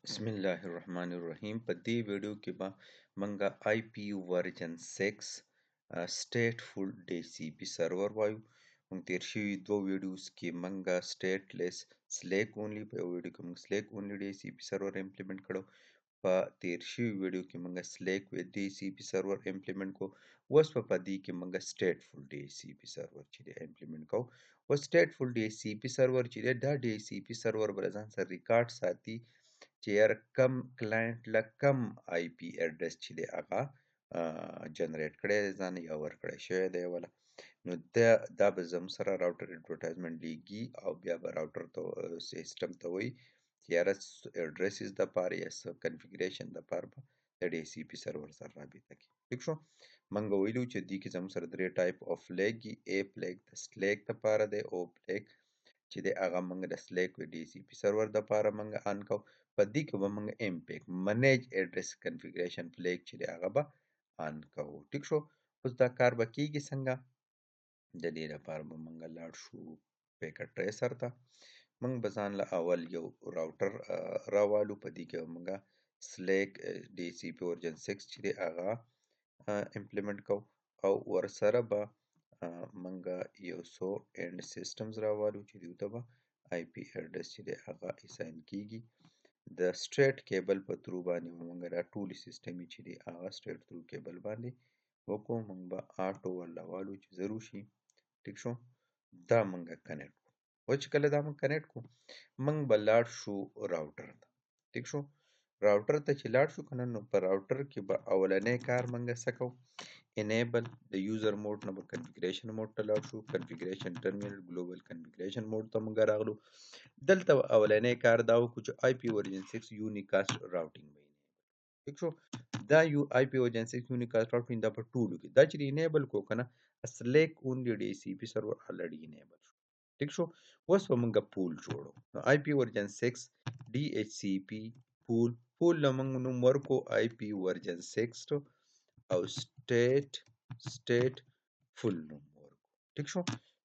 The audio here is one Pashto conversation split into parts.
بسم الله الرحمن الرحیم. په دې ویډیو کې به مونږه IP version 6 stateful DHCP server وایو. مونږ تیر شوي دوه videos کې مونږه stateless SLAAC only، په یو ویډیو کې مونږ SLAAC only DHCP server implement کړو. په تیر شوي ویډیو کې مونږه SLAAC with DHCP server implement کو. اوس په دې کې مونږه stateful DHCP server چې دی implement کو. اوس stateful DHCP server چې دی، دا DHCP server به ځان سره ریکارډ ساتي چې یار کم client له کم IP address چې دی هغه generate کړی دی ځان یا ورکړی شوی دی ولا. نو دا به زموږ سره router advertisement لیږي او بیا به router ته سیستم ته وایي چې یاره addresses د پاره یا څه configuration د پاره به د DHCP server سره رابطه کوي. ټیک شو. مونږ ویلو چې دې کې زموږ سره درې type of flag، A flag د SLAAC د پاره دی، O flag چې دی هغه مونږ د SLAAC with DHCP server د پاره مونږ on کو. په دې کې به مونږ MPIC manage address configuration flag چې دی هغه به on کوو. ټیک شو. اوس دا کار به کیږي څنګه؟ د دې لپاره به مونږ لاړ شو Packet Tracer ته. مونږ به ځان له اول یو router راوالو. په دې کې به مونږ SLAAC DHCP version 6 چې دی هغه implement کوو او ورسره به مونږ یو څو end systems راوالو چې دوی ته به IP address چې دی هغه assign کیږي. د straight cable په through باندې به مونږ دا ټولې سیستمې چې دی هغه straight through cable باندې وکړو. مونږ به auto ورله والو چې ضرور شي. ټیک شو. دا مونږ connect کړو. او چې کله دا مونږ connect کړو، مونږ به لاړ شو router ته. ټیک شو. router ته چې لاړ شو کنه، نو په router کې به اولنی کار مونږ څه کوو؟ Enable د user mode نه به configuration mode ته لاړ شو. Configuration terminal global configuration mode ته مونږ راغلو. دلته به اولنی کار دا وکړو چې IP version 6 unicast routing به. ټیک شو. دا یو IP version 6 unicast routing دا په ټولو کې دا چې enable کو کنه، SLAAC only DHCP server already enable شو. ټیک شو. اوس به مونږ pool جوړو. نو IP version 6 DHCP pool، pool له مونږ نوم ورکو IP version 6 او stateful نوم ورکو. ټیک شو.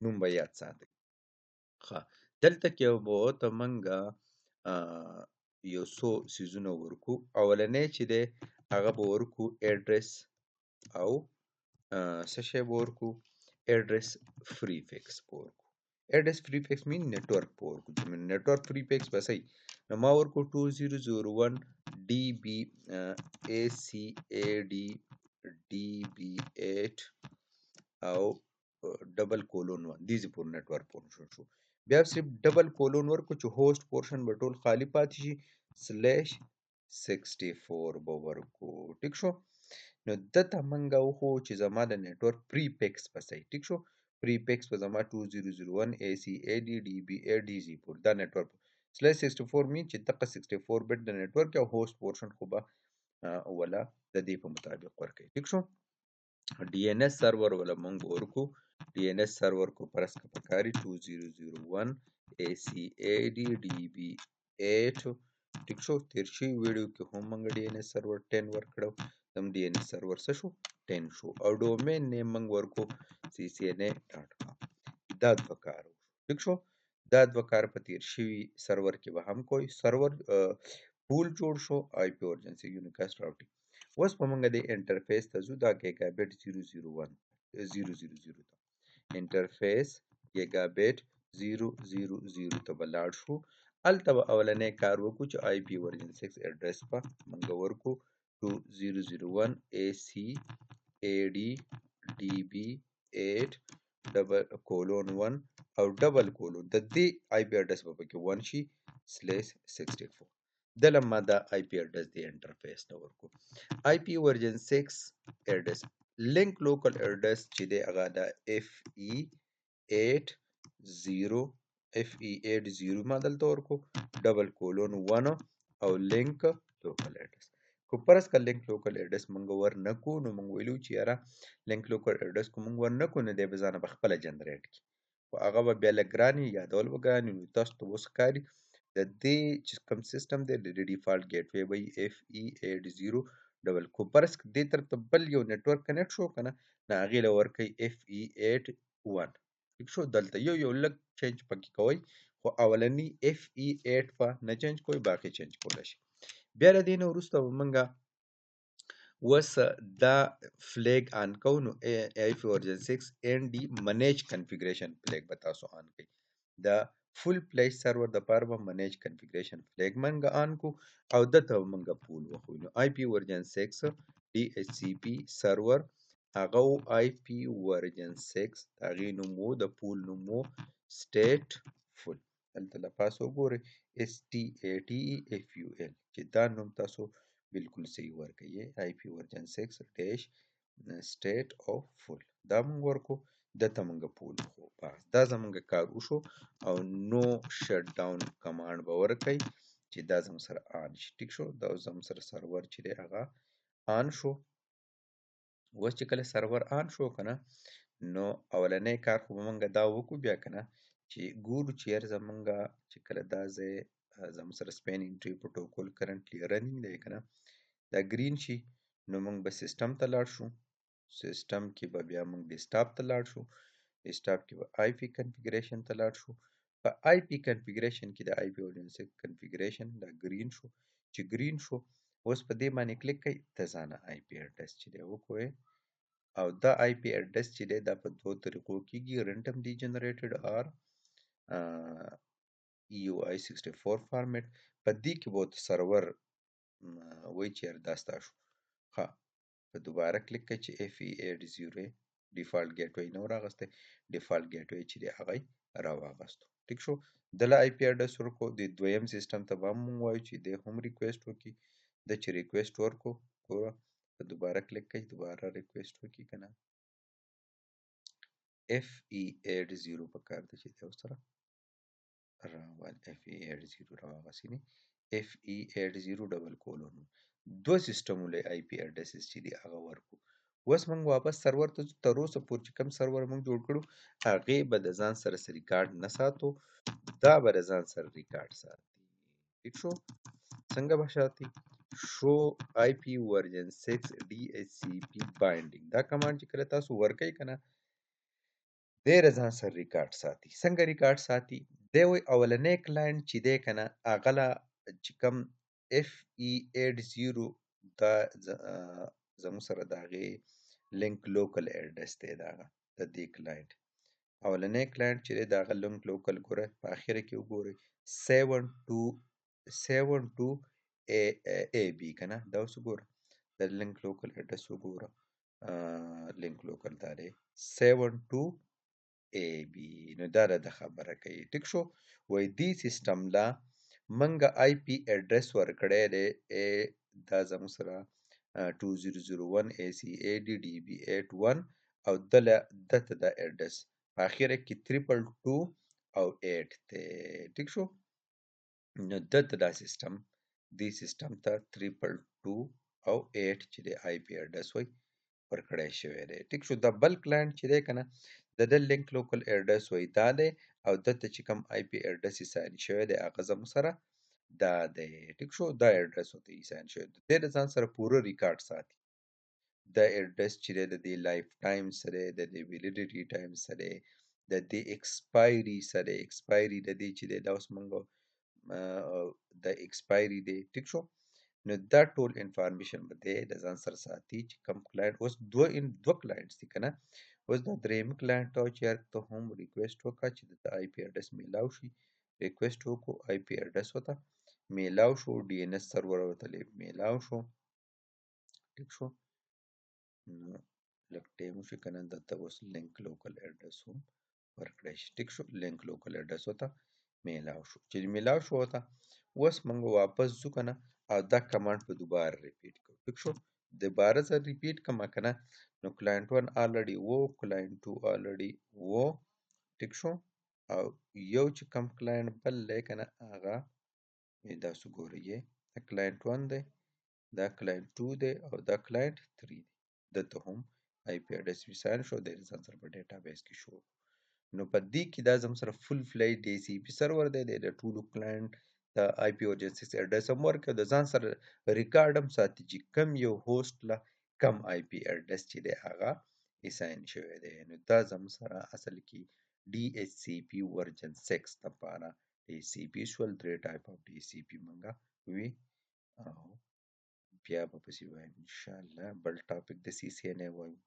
نوم به یاد ساتئ. ښه، دلته کې به ورته مونږه یو څو څیزونه ورکو. اولنی چې دی هغه به ورکو address او څه شی به ورکو؟ Address prefix به ورکو. Address prefix mean network به ورکو چې network prefix به صحیح. نو ما ورکو 2001 DB ACAD DB8 او double colon 1 دې پور network portion شو. بیا صرف double colon ورکو چې host portion به ټول خالی پاتې شي، /64 به ورکو. ټیک شو. نو دته مونږه وښو چې زما د network prefix به صحیح. ټیک شو. Prefix به زما 2001 ACAD DB8 DZ پور دا network /64 mean چې دغه 64 bit د network او host portion خو به ولا د دې په مطابق ورکوي. ټیک شو. DNS server ولا مونږ ورکو. DNS server کو پرس کا پکاري 2001 ACAD DB8. ټیک شو. تیر شوي ویډیو کې هم مونږ DNS server 10 ورکړو. زموږ DNS server څه شو؟ 10 شو. او domain name مونږ ورکو ccna.com. دا دوه کار. ټیک شو. دا دوه کار په تیر شوي سرور کې به هم کوي. Server pool جوړ شو، IP version 6 unicast routing. اوس په مونږ د interface ته ځو، دا gigabit 001 000 ته، interface gigabit 000 ته به لاړ شو. هلته به اولنی کار وکړو چې IP version 6 address به مونږ ورکو 2001 ACAD DB8 double colon 1 او double colon د دې IP address به پکې 1 شي /64. دله ما دا IP address دی interface ته ورکو. IP version 6 address link local address چې دی هغه دا FE80 FE80 ما دلته ورکو double colon 1 او link local address. کو پرس کا link local address مونږ ور نه کو، نو مونږ ویلو چې یاره link local address کو مونږ ور نه کو، نو دی به ځانه په خپله generate کړي، خو هغه به بیا لږ ګران وي، یادول به ګران وي. نو تاسو ته اوس ښکاري د دې چې کوم سیستم دی د دې default gateway به وي FE80 double کو. پرس دې طرف ته بل یو network connect شو که نه، نو هغې له ورکوي FE81. ټیک شو. دلته یو یو لږ change پکې کوئ، خو اولنی اف ای 8 په نه چینج کوئ، باقي چینج کولی شي. بیا له دې نه وروسته به موږ اوس دا فلیګ آن کوو. نو آی پی ورژن 6 این ډي منیج کنفیګریشن فلیګ به تاسو آن کړئ. د فول فلیش سرور د پاره به منیج کنفیګریشن فلیګ مونږ آن کو او دته به مونږ پول وخو. نو آی پی ورژن 6 ډي ایچ سی پی سرور هغه و آی پی ورژن 6، د هغې نوم و، د پول نوم و سټیټ فول. دلته له پاسه وګورئ اس ټي ای ټي ای اف یو ایل، چې دا نوم تاسو بالکل صحیح ورکوئ. آی پی ورژن 6 ډیش سټیټ او فول دا مونږ ورکو، دته مونږ پول وخو. بس دا زمونږ کار وشو. او نو شټ ډاون کمانډ به ورکوي چې دا زموږ سره آن شي. ټیک شو، دا زموږ سره سرور چې دی هغه آن شو. اوس چې کله سرور آن شو که نه، نو اولنی کار خو به مونږ دا وکړو بیا که نه چې ګورو چې یار زمونږ چې کله دا ځای زموږ سره سپینینګ ټری پروټوکول کرنټلی رنینګ دی که نه، دا ګرین شي، نو مونږ به سیستم ته لاړ شو. سیستم کې به بیا مونږ ډیسکټاپ ته لاړ شو. ډیسکټاپ کې به آی پی کنفیګریشن ته لاړ شو. په آی پی کنفیګریشن کې د آی پی ورژن 6 کنفیګریشن دا ګرین شو. چې ګرین شو اوس په دې باندې کلیک کړئ، ته ځانه آی پی اډرس چې دی وکوئ. او دا آی پی اډرس چې دی دا په دوو طریقو کېږي، رینډملی جنریټډ آر یو آی 64 فارمیټ. په دې کې به ورته سرور وایي چې یار دا ستا شو. ښه، په دوباره کلیک کړئ چې اف ای 80 ډیفالټ ګیټوی نه و راغستی، ډیفالټ ګیټوی چې دی هغه یې راواغستو. ټیک شو، دله آی پی اډرس ورکړو. د دویم سیستم ته به هم مونږ وایو چې دی هم ریکویسټ وکړي. ده چې ریکویسټ ورکړو، ګوره په دوباره کلیک کړئ، دوباره ریکویسټ وکړي که نه، اف ای 80 په کار دی چې دی ورسره راوال اف ای 80 راواغستی، اف ای 80 ډبل کولون. دوه سیستمونه آی پی اډرسز چې دي هغه ورکړو. اوس موږ واپس سرور ته ځو. تر اوسه پورې چې کوم سرور موږ جوړ کړو هغې به د ځان سره څه ریکارډ نه ساتو، دا به د ځان سره ریکارډ ساتي. ټیک شو، څنګه به ساتي؟ شو آی پی ورژن 6 ډي ایچ سی پی بایندینګ. دا کمانډ چې کله تاسو ورکئ که نه، دی د ځان سره ریکارډ ساتي. څنګه ریکارډ ساتي؟ دی وایي اولنی کلاینټ چې دی که نه، هغه له چې کوم اف ای 80 دا زموږ سره د هغې لینک لوکل اډرس دی، د هغه د دې کلاینټ اولنی کلاینټ چې دی د هغه لینک لوکل ګوره په اخره کې وګورئ 7272 ای بی که نه، دا اوس وګوره د لینک لوکل اډرس وګوره، لینک لوکل دا دی 72 ای بی. نو دا د خبره کوي. ټیک شو، وایي دې سیستم له مونږ آی پی اډرس ورکړی دی، ای دا زموږ سره 2001 ای سی ای ډي ډي بي 81 او دله دته دا اډرس په اخره کې 222 او 8 دی. ټیک شو، نو دته دا سیستم دې سیستم ته 222 او 8 چې دی آی پی اډرس وایي ورکړی شوی دی. ټیک شو، دا بل کلاینټ چې دی که نه، د ده لینک لوکل اډرس وایي دا دی او دته چې کوم آی پی اډرس یې ساین شوی دی هغه زموږ سره دا دی. ټیک شو، دا اډرس ورته یې ساین شوی دی. دی د ځان سره پوره ریکارډ ساتي. دا اډرس چې دی د دې لایف ټایم سره، د دې ویلیډیټي ټایم سره، د دې اکسپایري سره، اکسپایري د دې چې دی دا اوس موږ د اکسپایري دی. ټیک شو، نو دا ټول انفارمیشن به دی د ځان سره ساتي چې کوم کلاینټ اوس دوه کلاینټس دي که نه، اوس دا درېیم کلاینټ ته چې یار ته هم ریکویسټ وکړه چې د آی پی اډرس میلاو شي. ریکویسټ وکړو، آی پی اډرس ورته میلاو شو، ډي این اس سرور ورته میلاو شو. ټیک شو، نو لږ ټایم وشي که نه، دلته اوس لینک لوکل اډرس هم ورکړی شي. ټیک شو، لینک لوکل اډرس ورته میلاو شو. چې میلاو شو ورته اوس موږ واپس ځو که نه، او دا کمانډ په دوباره ریپیټ کړو. ټیک شو، دوباره زه ریپیټ کړم که نه، نو کلاینټ 1 آلریډي و، کلاینټ 2 آلریډي و. ټیک شو، او یو چې کوم کلاینټ بل دی که نه، هغه تاسو ګورئ دا کلاینټ 1 دی، دا کلاینټ 2 دی او دا کلاینټ 3 دی. دته هم آی پی اډرس ساین شو، د ځان سره په ډیټابیس کې شو. نو په دې کې دا زموږ سره فول فلای ډي سی پی سرور دی، د ټولو کلاینټ د آی پی ورژن 6 اډرس هم ورکوي، د ځان سره ریکارډ هم ساتي چې کم یو هوست له کم آی پی اډرس چې دی هغه اساین شوی دی. نو دا زموږ سره اصل کې ډي ایچ سی پی ورژن 6 لپاره DHCP شول. درې ټایپ اف DHCP مونږه وی، او بیا به پسې وایم ان شاء الله بل ټاپک د سی سی ان ای وایو.